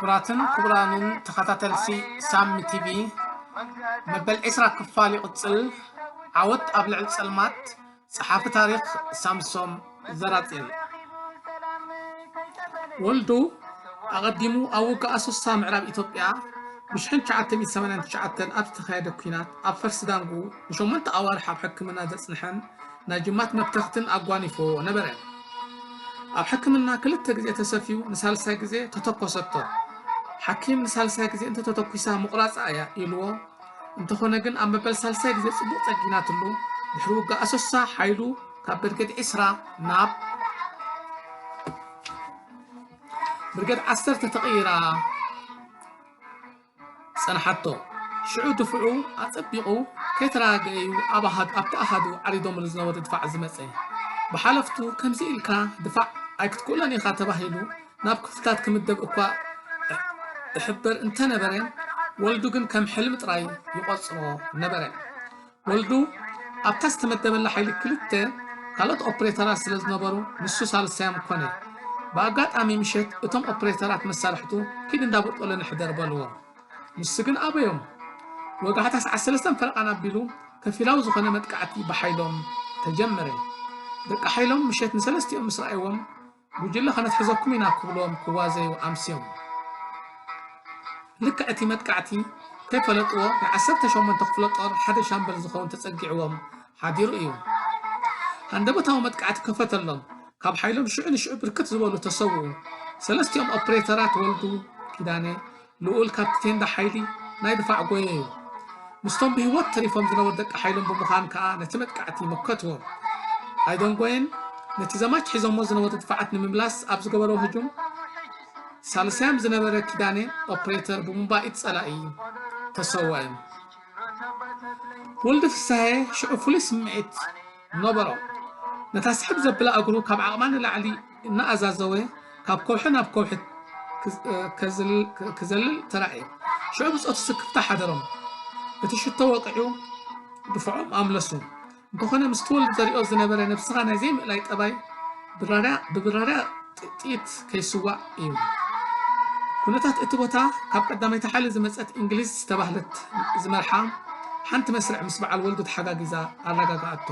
ክቡራትን ክቡራንን ተኸታተልቲ ሳሚ ቲቪ፣ መበል ዕስራ ክፋል ይቕጽል። ዓወት ኣብ ልዕሊ ጸልማት። ጸሓፊ ታሪኽ ሳምሶም ዘራጽዮን። ወልዱ ኣቐዲሙ ኣብ ውግእ ኣሶሳ ምዕራብ ኢትዮጵያ ብሽሕን ትሽዓተ ሚእትን ሰማንያን ትሽዓተን ኣብ ዝተኻየደ ኲናት ኣብ ፈርሲ ዳንጉ ንሸሞንተ ኣዋርሕ ኣብ ሕክምና ዘጽንሐን ናይ ጅማት መብተኽትን ኣጓኒፍዎ ነበረ። ኣብ ሕክምና ክልተ ግዜ ተሰፍዩ ንሳልሳይ ግዜ ተተኮሰቶ። ሓኪም ንሳልሳይ ግዜ እንተተተኲሳ ምቑራጻ እያ ኢልዎ። እንተኾነ ግን ኣብ መበል ሳልሳይ ግዜ ጽቡቕ ጸጊናትሉ። ድሕሪ ውግእ ኣሶሳ ሓይሉ ካብ ብርጌድ ዕስራ ናብ ብርጌድ ዓሰርተ ተቐይራ ጸንሓቶ። ሽዑ ድፍዑ ኣጸቢቑ ከይተረጋገኤ'ዩ ኣብ ኣሃድ-፣ ኣብቲ ኣሃዱ ዓሪዶምሉ ዝነበሩ ድፋዕ ዝመጸ። ብሓለፍቱ ከምዚ ኢልካ ድፋዕ ኣይክትክእሎን ኢኻ ተባሂሉ ናብ ክፍልታት ክምደብ እኳ እሕበር እንተነበረ፣ ወልዱ ግን ከም ሕልሚ ጥራይ ይቖጽሮ ነበረ። ወልዱ ኣብታ ዝተመደበላ ሓይሊ ክልተ ካልኦት ኦፕሬተራት ስለ ዝነበሩ፣ ንሱ ሳልሳዮም ኮነ። ብኣጋጣሚ ምሸት እቶም ኦፕሬተራት መሳርሕቱ፣ "ኪድ እንዳ ቦጦለ ንሕደር" በልዎ። ንሱ ግን ኣበዮም። ወጋሕታ ሰዓት ሰለስተን ፈረቓን ኣቢሉ፣ ከፊላዊ ዝኾነ መጥቃዕቲ ብሓይሎም ተጀመረ። ደቂ ሓይሎም ምሸት ንሰለስቲኦም ምስ ረኣይዎም፣ "ጉጅለ ከነትሕዘኩም ኢና" ክብልዎም ክዋዘዩ ኣምስዮም። ልክዕ እቲ መጥቃዕቲ ከይፈለጥዎ፣ ናይ ዓሰርተ ሸሞንተ ክፍለ ጦር ሓደ ሻምበል ዝኸውን ተጸጊዕዎም ሓዲሩ እዩ። ሃንደበታዊ መጥቃዕቲ ከፈተሎም። ካብ ሓይሎም ሽዑ ንሽዑ ብርክት ዝበሉ ተሰውኡ። ሰለስቲኦም ኦፕሬተራት ወልዱ ኪዳነ ልኡል ካብቲ ቴንዳ ሓይሊ ናይ ድፋዕ ጎየዩ። ምስቶም ብህይወት ተሪፎም ዝነበሩ ደቂ ሓይሎም ብምዃን ከኣ ነቲ መጥቃዕቲ መከትዎ። ኣይደንጎየን ነቲ ዘማች ሒዞሞ ዝነበሩ ድፋዓት ንምምላስ ኣብ ዝገበሮ ህጁም፣ ሳልሳዮም ዝነበረ ኪዳነ ኦፕሬተር ብቡምባ ኢድ ጸላኢ ተሰወአ። ወልዱ ፍስሃየ ሽዑ ፍሉይ ስምዒት ነበሮ። ነታ ስሕብ ዘብላ እግሩ ካብ ዓቕማ ንላዕሊ እናኣዛዘወ ካብ ከውሒ ናብ ከውሒ ክዝ-፣ እ፣ ከዝል-፣ ክ-፣ ክዘልል ተራእየ። ሽዑ ብጾቱ ስክፍታ ሓደሮም። እቲ ሽቶ ወቂዑ ድፍዖም ኣምለሱ። እንተኾነ ምስቲ ወልዱ ዘሪኦ ዝነበረ ነብስኻ ናይ ዘይምእላይ ጠባይ ብራርያ-፣ ብብራርያ ጥ-፣ ጥይት ከይስዋእ እዩ። ኩነታት እቲ ቦታ ካብ ቀዳመይቲ ሓይሊ ዝመጸት እንግሊዝ ዝተባህለት ዝመርሓ ሓንቲ መስርዕ ምስ በዓል ወልዱ ተሓጋጊዛ ኣረጋግኣቶ።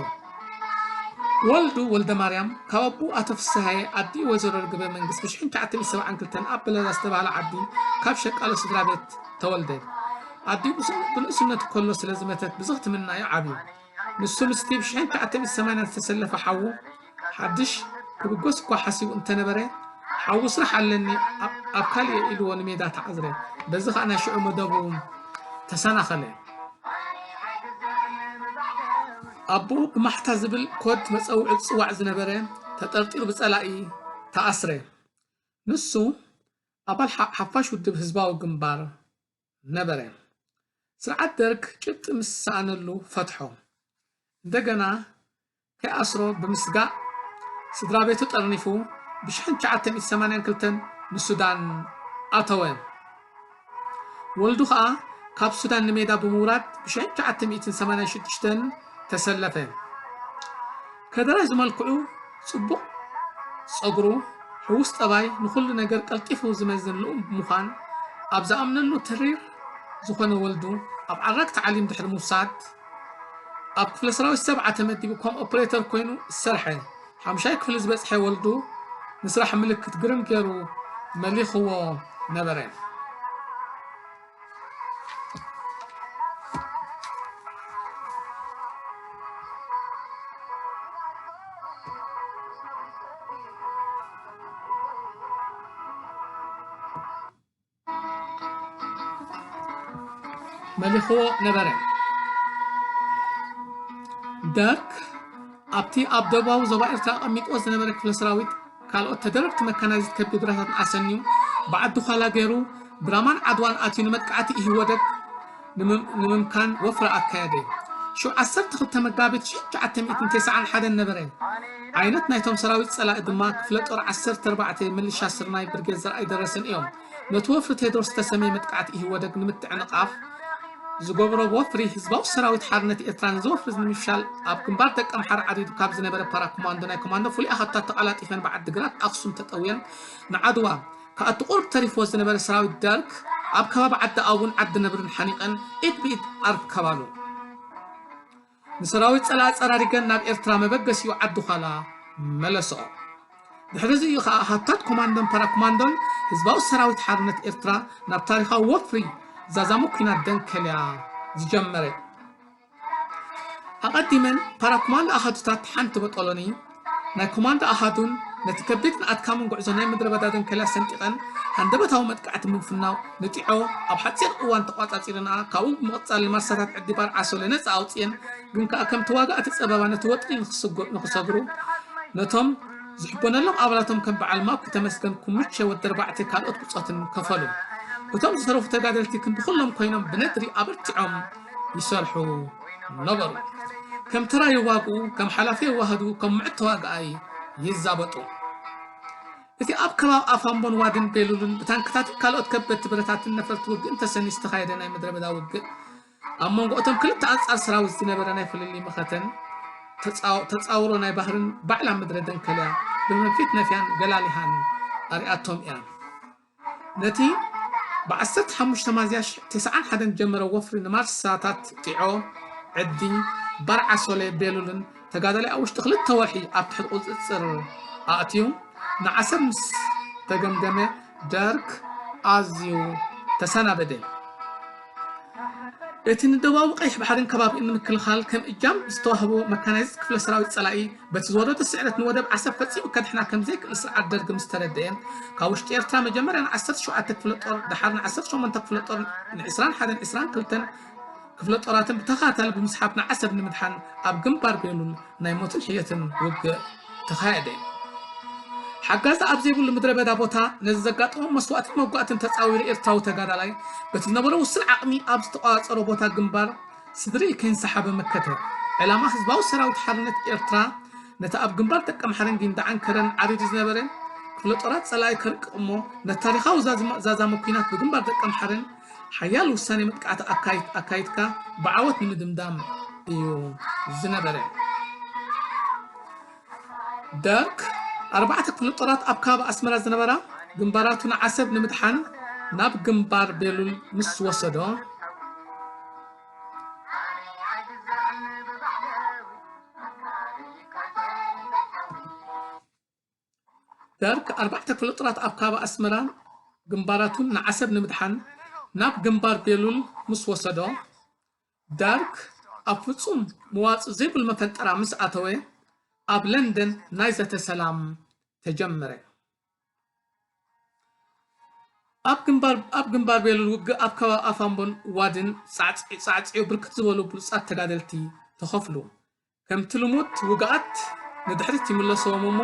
ወልዱ ወልደማርያም ካብ ኣቦኡ ኣቶ ፍስሃየ ኣዲኡ ወይዘሮ ርግበ መንግስት ብሽሕን ትሽዓተ ሚእትን ሰብዓን ክልተን ኣብ በለላ ዝተባህለ ዓዲ ካብ ሸቃሎ ስድራ ቤት ተወልደ። ኣዲኡ ብስ-፣ ብንእስነቱ ከሎ ስለ ዝመተት ብዝኽትምና እዩ ዓብዩ። ንሱ ምስቲ ብሽሕን ትሽዓተ ሚእትን ሰማንያን ዝተሰለፈ ሓዉ ሓድሽ ክብገስ እኳ ሓሲቡ እንተነበረ፣ ሓዉ ስራሕ ኣለኒ ኣብ፣ ኣብ ካልእ እየ ኢልዎ ንሜዳ ተዓዝረ። በዚ ኸኣ ናይ ሽዑ መደቡ ተሰናኸለ። ኣቦኡ ብማሕታ ዝብል ኮድ መጸውዒ ዝጽዋዕ ዝነበረ ተጠርጢሩ ብጸላኢ ተኣስረ። ንሱ ኣባል ሓ-፣ ሓፋሽ ውድብ ህዝባዊ ግንባር ነበረ። ስርዓት ደርግ ጭብጢ ምስ ሰኣነሉ ፈትሖ። እንደገና ከይኣስሮ ብምስጋእ ስድራ ቤቱ ጠርኒፉ ብሽሕን ትሽዓተ ሚእትን ሰማንያን ክልተን ንሱዳን ኣተወ። ወልዱ ኸኣ ካብ ሱዳን ንሜዳ ብምውራድ ብሽሕን ትሽዓተ ሚእትን ሰማንያን ሽዱሽተን ተሰለፈ። ከደራይ ዝመልክዑ ጽቡቕ ጸጉሩ፣ ሕዉስ ጠባይ፣ ንኹሉ ነገር ቀልጢፉ ዝመዝን ልኡም ብምዃን፣ ኣብ ዝኣምነሉ ተሪር ዝኾነ ወልዱ ኣብ ዓራግ ተዓሊም ድሕሪ ምውሳድ፣ ኣብ ክፍለ ሰራዊት ሰብዓ ተመዲቡ ከም ኦፕሬተር ኮይኑ ዝሰርሐ፣ ሓምሻይ ክፍሊ ዝበጽሐ ወልዱ፣ ንስራሕ ምልክት ግርም ገይሩ መሊኽዎ ነበረ። መሊኽዎ ነበረ። ደርግ ኣብቲ ኣብ ደቡባዊ ዞባ ኤርትራ ኣቐሚጥዎ ዝነበረ ክፍለ ሰራዊት ካልኦት ተደረብቲ መካናይዝድ ከቢድ ብረታትን ኣሰንዩ ብዓዲ ዃላ ገይሩ ብራማን ዓድዋን ኣትዩ ንመጥቃዕቲ ኢህወደግ ንምም-፣ ንምምካን ወፍሪ ኣካየደ። ሽዑ ዓሰርተ ክልተ መጋቢት ሽሕን ትሽዓተ ሚእትን ተስዓን ሓደን ነበረ። ዓይነት ናይቶም ሰራዊት ጸላኢ ድማ ክፍለ ጦር ዓሰርተ ኣርባዕተ ምልሻ ስርናይ ብርጌድ ዘርኣይ ደረሰን እዮም። ነቲ ወፍሪ ቴድሮስ ዝተሰመየ መጥቃዕቲ ኢህወደግ ንምትዕንቓፍ ዝገብሮ ወፍሪ ህዝባዊ ሰራዊት ሓርነት ኤርትራ ነዚ ወፍሪ ንምፍሻል ኣብ ግንባር ደቀምሓረ ዓሪዱ ካብ ዝነበረ ፓራ ኮማንዶ ናይ ኮማንዶ ፍሉይ ኣኻታት ተቐላጢፈን ብዓዲ ግራት ኣኽሱም ተጠውየን ንዓድዋ ከኣ እቲ ቁሩብ ተሪፍዎ ዝነበረ ሰራዊት ደርግ ኣብ ከባቢ ዓዲ ኣቡን ዓዲ ነብርን ሓኒቐን ኢድ ብኢድ ኣርከባሉ። ንሰራዊት ጸላኢ ኣጸራሪገን ናብ ኤርትራ መበገሲኡ ዓዲ ዃላ መለስኦ። ድሕሪ እዚ እዩ ኸኣ ሃታት ኮማንዶን ፓራኮማንዶን ህዝባዊ ሰራዊት ሓርነት ኤርትራ ናብ ታሪኻዊ ወፍሪ ዛዛሙ ኲናት ደንከልያ ዝጀመረ። ኣቐዲመን ፓራኮማንዶ ኣሃዱታት ሓንቲ በጦሎኒ ናይ ኮማንዶ ኣሃዱን ነቲ ከቢድን ኣድካምን ጉዕዞ ናይ ምድረ በዳ ደንከልያ ሰንጢቐን ሃንደበታዊ መጥቃዕቲ ብምፍናው ንጢዖ ኣብ ሓጺር እዋን ተቋጻጺረንኣ። ካብኡ ብምቕጻል ንማርሳታት ዕዲ ባርዓሶለ ነጻ ኣውጽኤን፣ ግን ከኣ ከም ተዋጋእቲ ጸበባ ነቲ ወጥሪ ንኽስጉ-፣ ንኽሰግሩ ነቶም ዝሕበነሎም ኣባላቶም ከም በዓል ማኩ ተመስገን ኩምቼ ወዲ ኣርባዕተ ካልኦት ብጾትን ከፈሉ። እቶም ዝተረፉ ተጋደልቲ ክንዲ ኩሎም ኮይኖም ብነድሪ ኣበርቲዖም ይሰርሑ ነበሩ። ከም ተራ ይዋግኡ፣ ከም ሓላፊ ይዋሃዱ፣ ከም ምዕድ ተዋጋኣይ ይዛበጡ። እቲ ኣብ ከባቢ ኣፋምቦን ዋድን ቤሉልን ብታንክታትን ካልኦት ከበድቲ ብረታትን ነፈርቲ ውግእን ተሰንዩ ዝተኻየደ ናይ ምድረ በዳ ውግእ፣ ኣብ መንጎ እቶም ክልተ ኣንጻር ሰራዊት ዝነበረ ናይ ፍልልይ መኸተን ተጻው-፣ ተጻውሮ ናይ ባህርን ባዕላ ምድረ ደንከልያ ብመንፊት ነፍያን ገላሊሃን ኣርያቶም እያ። ነቲ ብ ዓሰርተ ሓሙሽተ ሚያዝያ ሽ-፣ ተስዓን ሓደን ጀመረ ወፍሪ ንማርሳታት ጢዖ፣ ዕዲ፣ ባርዓሶሌ፣ ቤሉልን ተጋዳላይ ኣብ ውሽጢ ክልተ ወርሒ ኣብ ትሕቲ ቁጽጽር ኣእትዩ ንዓሰብ ምስ ተገምገመ ደርግ ኣዝዩ ተሰናበደ። እቲ ንደቡባዊ ቀይሕ ባሕርን ከባቢኡን ንምክልኻል ከም እጃም ዝተዋህቦ መካናይዝድ ክፍለ ሰራዊት ጸላኢ በቲ ዝወረዶ ስዕረት ንወደብ ዓሰብ ፈጺሙ ከድሕና ከም ዘይክእል ስርዓት ደርግ ምስ ተረደኤ፣ ካብ ውሽጢ ኤርትራ መጀመርያ ን ዓሰርተ ሸውዓተ ክፍለ ጦር፣ ደሓር ን ዓሰርተ ሸሞንተ ክፍለ ጦር፣ ን ዕስራን ሓደን ዕስራን ክልተን ክፍለ ጦራትን ብተኸታታሊ ብምስሓብ ንዓሰብ ንምድሓን ኣብ ግንባር ቤሉል ናይ ሞትን ሕየትን ውግእ ተኻየደ። ሓጋዚ ኣብ ዘይብሉ ምድረ በዳ ቦታ ነዚ ዘጋጠሞም መስዋእትን መጓእትን ተጻዊሩ ኤርትራዊ ተጋዳላይ በቲ ዝነበሮ ውሱን ዓቕሚ ኣብ ዝተቋጸሮ ቦታ ግንባር ስድሪ ከይንሰሓበ መከተ። ዕላማ ህዝባዊ ሰራዊት ሓርነት ኤርትራ ነቲ ኣብ ግንባር ደቀምሓረን ጊንዳዕን ከረን ዓሪዱ ዝነበረ ክፍለ ጦራት ጸላኢ ከርቅቕ እሞ ነቲ ታሪኻዊ ዛዝማ-፣ ዛዛመ ኲናት ብግንባር ደቀምሓረን ሓያል ውሳኔ መጥቃዕቲ ኣካይድ-፣ ኣካይድካ ብዓወት ንምድምዳም እዩ ዝነበረ። ደርግ ኣርባዕተ ክፍለ ጦራት ኣብ ከባቢ ኣስመራ ዝነበራ ግንባራቱ ንዓሰብ ንምድሓን ናብ ግንባር ቤሉል ምስ ወሰዶ፣ ደርግ ኣርባዕተ ክፍለ ጦራት ኣብ ከባቢ ኣስመራ ግንባራቱን ንዓሰብ ንምድሓን ናብ ግንባር ቤሉል ምስ ወሰዶ፣ ደርግ ኣብ ፍጹም መዋጽእ ዘይብሉ መፈንጠራ ምስ ኣተወ፣ ኣብ ለንደን ናይ ዘተ ሰላም ተጀመረ። ኣብ ግንባር፣ ኣብ ግንባር ቤሉል ውግእ ኣብ ከባቢ ኣፋምቦን ዋድን ጻዕጽ-፣ ጻዕጺዑ ብርክት ዝበሉ ብሉጻት ተጋደልቲ ተኸፍሉ። ከምቲ ልሙድ ውግኣት ንድሕሪት ይምለስዎም እሞ፣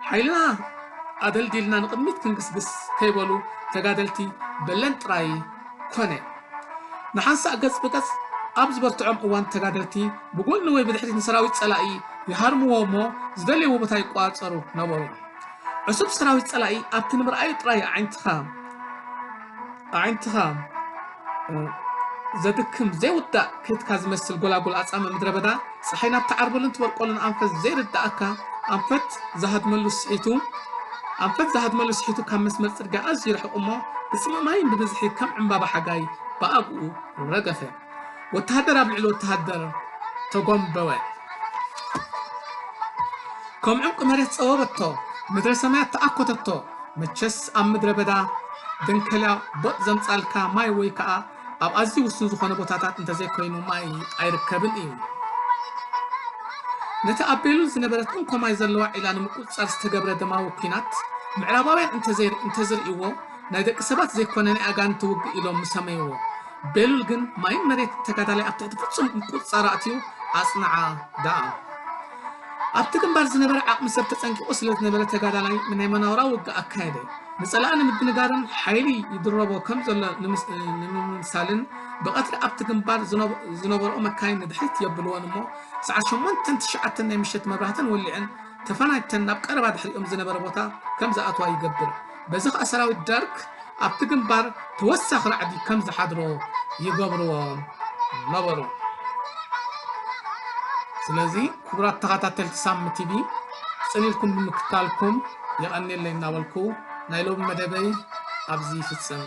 ሓይልና ኣደልዲልና ንቕድሚት ክንግስግስ ከይበሉ ተጋደልቲ በለን ጥራይ ኮነ። ንሓንሳእ ገጽ ብገጽ ኣብ ዝበርትዖም እዋን ተጋደልቲ ብጎኒ ወይ ብድሕሪት ንሰራዊት ጸላኢ ይሃርምዎ እሞ ዝደልይዎ ቦታ ይቆጻጸሩ ነበሩ። ዕሱብ ሰራዊት ጸላኢ ኣብቲ ንምርኣዩ ጥራይ ኣዒንትኻ ኣዒንትኻ፣ እ፣ ዘድክም ዘይውዳእ ከይትካ ዝመስል ጎላጉል ኣጻምእ ምድረ በዳ፣ ጸሓይ ናብ ትዓርበሉን ትበርቀሉን ኣንፈት ዘይርድኣካ፣ ኣንፈት ዝሃድመሉ ስሒቱ፣ ኣንፈት ዝሃድመሉ ስሒቱ ካብ መስመር ጽርግያ ኣዝዩ ርሑቕ እሞ፣ ብጽምእ ማይን ብብዝሒ ከም ዕምባባ ሓጋይ ብኣግኡ ረገፈ። ወተሃደር ኣብ ልዕሊ ወተሃደር ተጎምበወ። ከም ዕንቁ መሬት ጸወበቶ፣ ምድረ ሰማያት ተኣኮተቶ። መቸስ ኣብ ምድረ በዳ ደንከልያ ቦጥ ዘምጻልካ ማይ ወይ ከኣ ኣብ ኣዝዩ ውሱን ዝኾነ ቦታታት እንተዘይኮይኑ ማይ ኣይርከብን እዩ። ነቲ ኣብ ቤሉል ዝነበረት እንኮ ማይ ዘለዋ ዒላ ንምቁጽጻር ዝተገብረ ደማዊ ኲናት፣ ምዕራባውያን እንተዘይ-፣ እንተዝርእይዎ፣ ናይ ደቂ ሰባት ዘይኮነ ናይ ኣጋንንቲ ውግእ ኢሎም ምሰመይዎ። ቤሉል ግን ማይን መሬትን ተጋዳላይ ኣብ ትሕቲ ፍጹም ምቁጽጻር ኣእትዩ ኣጽንዓ ደኣ። ኣብቲ ግንባር ዝነበረ ዓቕሚ ሰብ ተጸንቂቑ ስለ ዝነበረ ተጋዳላይ ናይ መናውራ ውግእ ኣካየደ። ንጸላኢ ንምድንጋርን ሓይሊ ይድረቦ ከም ዘሎ ንምስ-፣ ንምምሳልን ብቐትሪ ኣብቲ ግንባር ዝነብ-፣ ዝነበርኦ መካይን ንድሕሪት የብልወን እሞ ሰዓት ሸሞንተን ትሽዓተን ናይ ምሸት መብራህተን ወሊዐን ተፈናጅተን ናብ ቀረባ ድሕሪኦም ዝነበረ ቦታ ከም ዝኣትዋ ይገብር። በዚ ኸኣ ሰራዊት ደርግ ኣብቲ ግንባር ተወሳኺ ራዕዲ ከም ዝሓድሮ ይገብርዎ ነበሩ። ስለዚ ክቡራት ተኸታተልቲ ሳሚ ቲቪ፣ ጽን ኢልኩም ብምክታልኩም የቐንየለይ እናበልኩ፣ ናይ ሎሚ መደበይ ኣብዚ ይፍጽም።